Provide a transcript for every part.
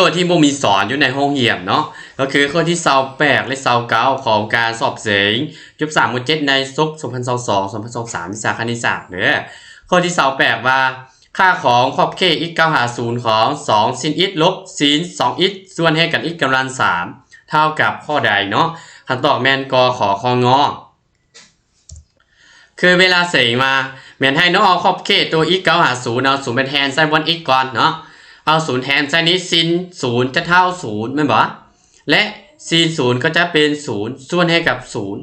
ໂຕທີ່ບໍ່ມີສອນຢູ່ໃນໂຮງຮຽນເນາະ ກໍຄືຂໍ້ທີຊາວແປດ ແລະ ຊາວເກົ້າ ຂອງການສອບເສັງຈຸດສາມໝວດເຈັດ ໃນສົກສອງພັນຊາວສອງ ສອງພັນຊາວສາມ ວິຊາຄະນິດສາດເດີ. ຂໍ້ທີຊາວແປດ ວ່າ ຄ່າຂອງຂອບເຂດ x ເທົ່າຫາສູນຂອງສອງ sin x ລົບ sin ສອງ x ສ່ວນໃຫ້ກັບ x ກຳລັງສາມ ເທົ່າກັບຂໍ້ໃດເນາະ? ຄຳຕອບແມ່ນ ກ ຂ ຄ ງ. ຄືເວລາເສັງມາ ແມ່ນໃຫ້ນ້ອງເອົາຂອບເຂດຕົວ x ເທົ່າຫາສູນ ເອົາສູນໄປແທນໃສ່ບ່ອນ x ກ່ອນເນາະ ເອົາສູນແທນໃສ່ນີ້ sin ສູນຈະເທົ່າສູນ ແມ່ນບໍ່? ແລະ sin ສູນກໍຈະເປັນສູນ ສ່ວນໃຫ້ກັບສູນ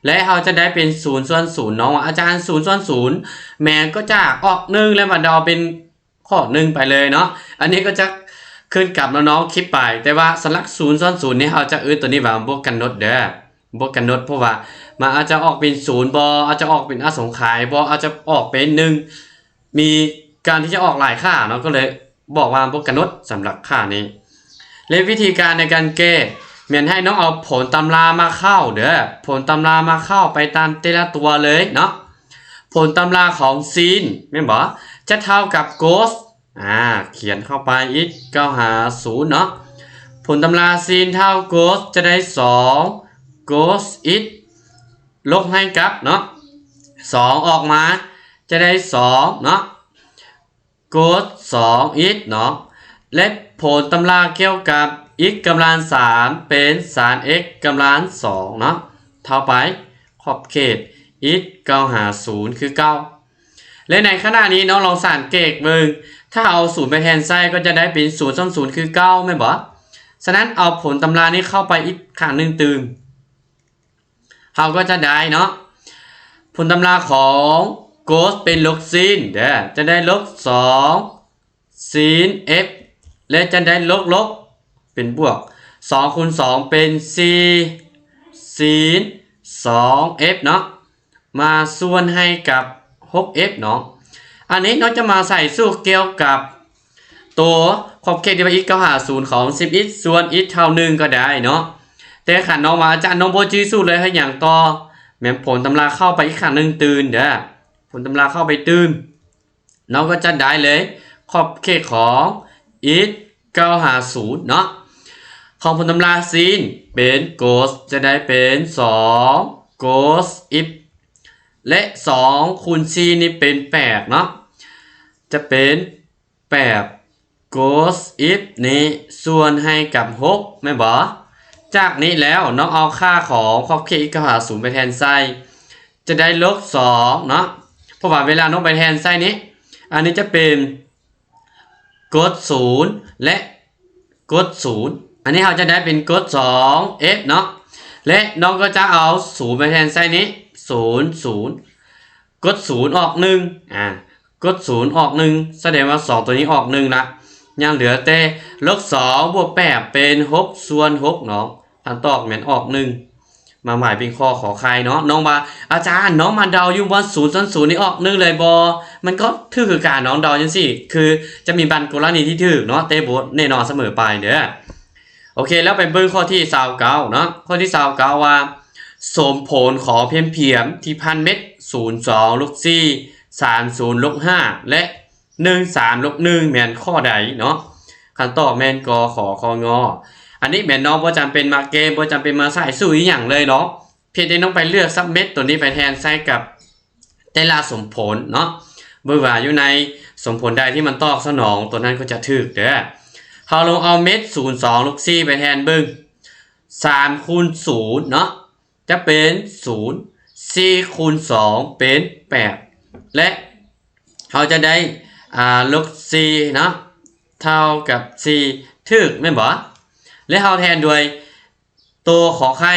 ແລະ ເຮົາຈະໄດ້ເປັນສູນສ່ວນສູນເນາະ ວ່າອາຈານ ສູນສ່ວນສູນ ແມ່ນກໍຈະອອກໜຶ່ງ ແລ້ວມາເດົາເປັນຂໍ້ໜຶ່ງໄປເລີຍເນາະ. ອັນນີ້ກໍຈະຂຶ້ນກັບນ້ອງໆຄິດໄປ ແຕ່ວ່າສຳລັບສູນສ່ວນສູນນີ້ ເຮົາຈະເອີ້ນຕົວນີ້ວ່າບວກກັນນົດເດີ ບວກກັນນົດ ເພາະວ່າມັນອາດຈະອອກເປັນສູນບໍ ອາດຈະອອກເປັນອະສົງໄຂຍບໍ ອາດຈະອອກເປັນໜຶ່ງ ມີການທີ່ຈະອອກຫຼາຍຄ່າເນາະ ກໍເລີຍບອກວ່າບວກກັນນົດສຳລັບຄ່ານີ້. ແລະ ວິທີການໃນການແກ້ ແມ່ນໃຫ້ນ້ອງເອົາຜົນຕຳລາມາເຂົ້າເດີ ຜົນຕຳລາມາເຂົ້າໄປຕາມແຕ່ລະຕົວເລີຍເນາະ. ຜົນຕຳລາຂອງ sin ແມ່ນບໍ່ ຈະເທົ່າກັບ cos ອາ ຂຽນເຂົ້າໄປ x ເທົ່າຫາສູນເນາະ ຜົນຕຳລາ sin ເທົ່າ cos ຈະໄດ້ສອງ cos x ລົບໃຫ້ກັບເນາະ ສອງອອກມາຈະໄດ້ສອງເນາະ cos ສອງ x ເນາະ ແລະ ຜົນຕຳລາກ່ຽວກັບ x ກຳລັງສາມ ເປັນ ສາມ x ກຳລັງສອງເນາະ ເທົ່າໄປຂອບເຂດ x ເທົ່າຫາສູນຄືເກົ່າ. ແລະ ໃນຂະນະນີ້ເນາະ ລອງສັງເກດເບິ່ງ ຖ້າເອົາສູນໄປແທນໃສ່ ກໍຈະໄດ້ເປັນສູນສ່ວນສູນຄືເກົ່າ ແມ່ນບໍ່? ສະນັ້ນເອົາຜົນຕຳລານີ້ເຂົ້າໄປອີກຄັ້ງໜຶ່ງຕື່ມ ເຮົາກໍຈະໄດ້ເນາະ ຜົນຕຳລາຂອງ cos ເປັນລົບ sin ເດີ ຈະໄດ້ລົບສອງ sin x ແລະ ຈະໄດ້ລົບໆ ເປັນບວກ ສອງຄູນສອງເປັນສີ່ sin ສອງ x ເນາະ ມາສ່ວນໃຫ້ກັບຫົກ x ເນາະ. ອັນນີ້ນ້ອງຈະມາໃສ່ສູດກ່ຽວກັບໂຕຂອບເຂດທີ່ວ່າ x ເທົ່າຫາສູນຂອງສິບ x ສ່ວນ x ເທົ່າໜຶ່ງກໍໄດ້ເນາະ. ແຕ່ຄັນນ້ອງວ່າ ອາຈານ ນ້ອງບໍ່ຈື່ສູດເລີຍ ເຮັດຫຍັງຕໍ່? ແມ່ນຜົນຕຳລາເຂົ້າໄປອີກຄັ້ງໜຶ່ງຕື່ມເດີ ຜົນຕຳລາເຂົ້າໄປຕື່ມ ນ້ອງກໍຈະໄດ້ເລີຍ ຂອບເຂດຂອງ x ເທົ່າຫາສູນເນາະ ຂອງຜົນຕຳລາ sin ເປັນ cos ຈະໄດ້ເປັນສອງ cos x ແລະ ສອງຄູນສີ່ນີ້ເປັນແປດເນາະ ຈະເປັນແປດ cos x ນີ້ສ່ວນໃຫ້ກັບຫົກ ແມ່ນບໍ່? ຈາກນີ້ແລ້ວ ນ້ອງເອົາຄ່າຂອງຂອບເຂດ x ເທົ່າຫາສູນໄປແທນໃສ່ ຈະໄດ້ລົບສອງເນາະ ເພາະວ່າເວລານ້ອງໄປແທນໃສ່ນີ້ ອັນນີ້ຈະເປັນ cos ສູນ ແລະ cos ສູນ ອັນນີ້ເຮົາຈະໄດ້ເປັນ cos ສອງ x ເນາະ ແລະ ນ້ອງກໍຈະເອົາສູນໄປແທນໃສ່ນີ້ ສູນ ສູນ cos ສູນອອກໜຶ່ງ ອາ cos ສູນອອກໜຶ່ງ ສະແດງວ່າສອງຕົວນີ້ອອກໜຶ່ງລະ ຍັງເຫຼືອແຕ່ລົບສອງບວກແປດເປັນຫົກສ່ວນຫົກເນາະ ຄຳຕອບແມ່ນອອກໜຶ່ງ. ມາໝາຍເປັນຂໍ້ ຂໍໄຂ່ເນາະ ນ້ອງວ່າ ອາຈານ ນ້ອງມາເດົາຢູ່ບ່ອນສູນສ່ວນສູນນີ້ອອກໜຶ່ງເລີຍບໍ່? ມັນກໍຖືກຄືກັນ ນ້ອງເດົາຈັ່ງຊີ້ ຄືຈະມີບາງກໍລະນີທີ່ຖືກເນາະ ແຕ່ບໍ່ແນ່ນອນສະເໝີໄປເດີ. ໂອເຄ ແລ້ວໄປເບິ່ງຂໍ້ທີຊາວເກົ້າເນາະ ຂໍ້ທີຊາວເກົ້າວ່າ ສົມຜົນຂອງພຽງພຽງທີ່ພັນເມັດ ສູນສອງ ລົບສີ່ ສາມສູນ ລົບຫ້າ ແລະ ໜຶ່ງສາມ ລົບໜຶ່ງ ແມ່ນຂໍ້ໃດເນາະ? ຄຳຕອບແມ່ນ ກ ຂ ຄ ງ. ອັນນີ້ແມ່ນນ້ອງບໍ່ຈຳເປັນມາແກ້ ບໍ່ຈຳເປັນມາສາຍສູດອີ່ຫຍັງເລີຍເນາະ ພຽງແຕ່ນ້ອງໄປເລືອກສັບເມັດຕົວນີ້ໄປແທນໃສ່ກັບແຕ່ລະສົມຜົນເນາະ ເບິ່ງວ່າຢູ່ໃນສົມຜົນໃດທີ່ມັນຕອບສະໜອງ ຕົວນັ້ນກໍຈະຖືກເດີ. ເຮົາລອງເອົາເມັດ ສູນສອງ ລົບສີ່ ໄປແທນເບິ່ງ ສາມຄູນສູນເນາະ ຈະເປັນສູນ ສີ່ຄູນສອງເປັນແປດ ແລະ ເຮົາຈະໄດ້ ອ່າ ລົບສີ່ເນາະ ເທົ່າກັບສີ່ ຖືກແມ່ນບໍ່? ແລະ ເຮົາແທນດ້ວຍໂຕຂໍໄຂ່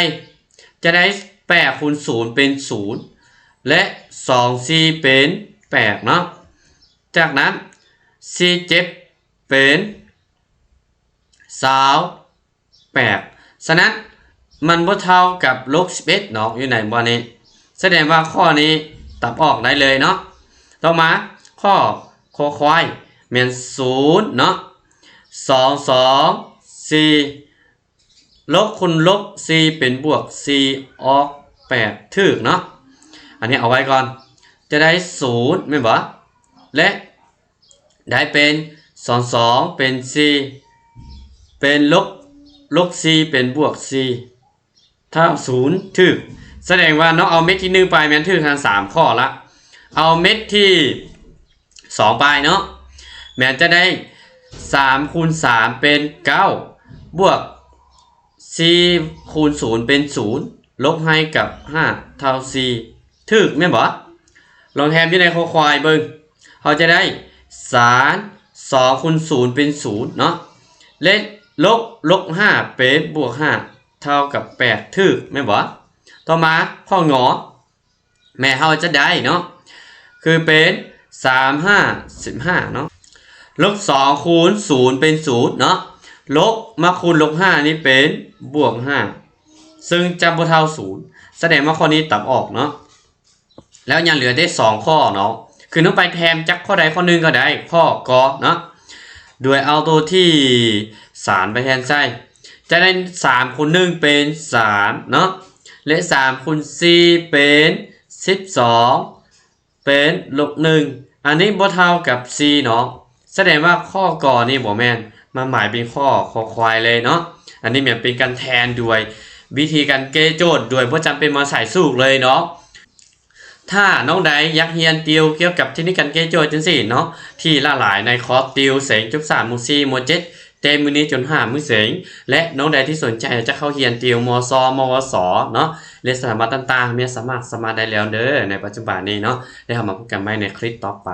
ຈະໄດ້ແປດຄູນສູນເປັນສູນ ແລະ ສອງສີ່ເປັນແປດເນາະ ຈາກນັ້ນ ສີ່ເຈັດເປັນຊາວ ແປດ ສະນັ້ນມັນບໍ່ເທົ່າກັບລົບສິບເອັດເນາະ ຢູ່ໃນບ່ອນນີ້ ສະແດງວ່າຂໍ້ນີ້ຕັດອອກໄດ້ເລີຍເນາະ. ຕໍ່ມາ ຂໍ້ ຄ ຄວາຍ ແມ່ນສູນເນາະ ສອງ ສອງ ສີ່ ລົບຄູນລົບ ສີ່ເປັນບວກ ສີ່ອອກແປດ ຖືກເນາະ. ອັນນີ້ເອົາໄວ້ກ່ອນ ຈະໄດ້ສູນແມ່ນບໍ່? ແລະ ໄດ້ເປັນ ສອງ ສອງ ເປັນ ສີ່ ເປັນລົບ ລົບສີ່ເປັນບວກສີ່ເທົ່າສູນ ຖືກ. ສະແດງວ່າເນາະ ເອົາເມັດທີໜຶ່ງໄປແມ່ນຖືກທັງສາມຂໍ້ລະ. ເອົາເມັດທີສອງໄປເນາະ ແມ່ນຈະໄດ້ສາມຄູນສາມເປັນເກົ້າ ບວກສີ່ຄູນສູນເປັນສູນ ລົບໃຫ້ກັບຫ້າເທົ່າສີ່ ຖືກແມ່ນບໍ່? ລອງແທນຢູ່ໃນຂໍ້ຄວາຍເບິ່ງ ເຮົາຈະໄດ້ສາມ ສອງຄູນສູນເປັນສູນເນາະ ແລະ ລົບ ລົບຫ້າເປັນບວກຫ້າເທົ່າກັບແປດ ຖືກແມ່ນບໍ່? ຕໍ່ມາຂໍ້ງ ແມ່ນເຮົາຈະໄດ້ເນາະ ຄືເປັນສາມຫ້າສິບຫ້າເນາະ ລົບສອງຄູນສູນເປັນສູນເນາະ ລົບມາຄູນລົບຫ້ານີ້ເປັນບວກຫ້າ ຊຶ່ງຈະບໍ່ເທົ່າສູນ ສະແດງວ່າຂໍ້ນີ້ຕັດອອກເນາະ. ແລ້ວຍັງເຫຼືອໄດ້ສອງຂໍ້ເນາະ ຄືນ້ອງໄປແທນຈັກຂໍ້ໃດຂໍ້ໜຶ່ງກໍໄດ້ ຂໍ້ ກ ເນາະ ໂດຍເອົາໂຕທີສາມໄປແທນໃສ່ ຈະໄດ້ສາມຄູນໜຶ່ງເປັນສາມເນາະ ແລະ ສາມຄູນສີ່ເປັນສິບສອງ ເປັນລົບໜຶ່ງ ອັນນີ້ບໍ່ເທົ່າກັບສີ່ເນາະ ສະແດງວ່າຂໍ້ ກ ນີ້ບໍ່ແມ່ນ ມັນໝາຍເປັນຂໍ້ ຄໍຄວາຍເລີຍເນາະ. ອັນນີ້ແມ່ນເປັນການແທນໂດຍວິທີການແກ້ໂຈດ ໂດຍບໍ່ຈຳເປັນມາໃສ່ສູດເລີຍເນາະ. ຖ້ານ້ອງໃດຢາກຮຽນຕິວກ່ຽວກັບເທັກນິກການແກ້ໂຈດຈັ່ງຊີ້ເນາະ ທີ່ຫຼາຍໆໃນຄອສຕິວເສັງຈົບສາມ ມໍສີ່ ມໍເຈັດ ແຕ່ມື້ນີ້ຈົນຫ້າມື້ເສັງ ແລະ ນ້ອງໃດທີ່ສົນໃຈຈະເຂົ້າຮຽນຕິວ ມສ ມວສ ເນາະ ແລະ ສະຖາບັນຕ່າງໆ ແມ່ນສາມາດສະໝັກໄດ້ແລ້ວເດີ ໃນປັດຈຸບັນນີ້ເນາະ. ແລ້ວເຮົາມາພົບກັນໃໝ່ໃນຄລິບຕໍ່ໄປ.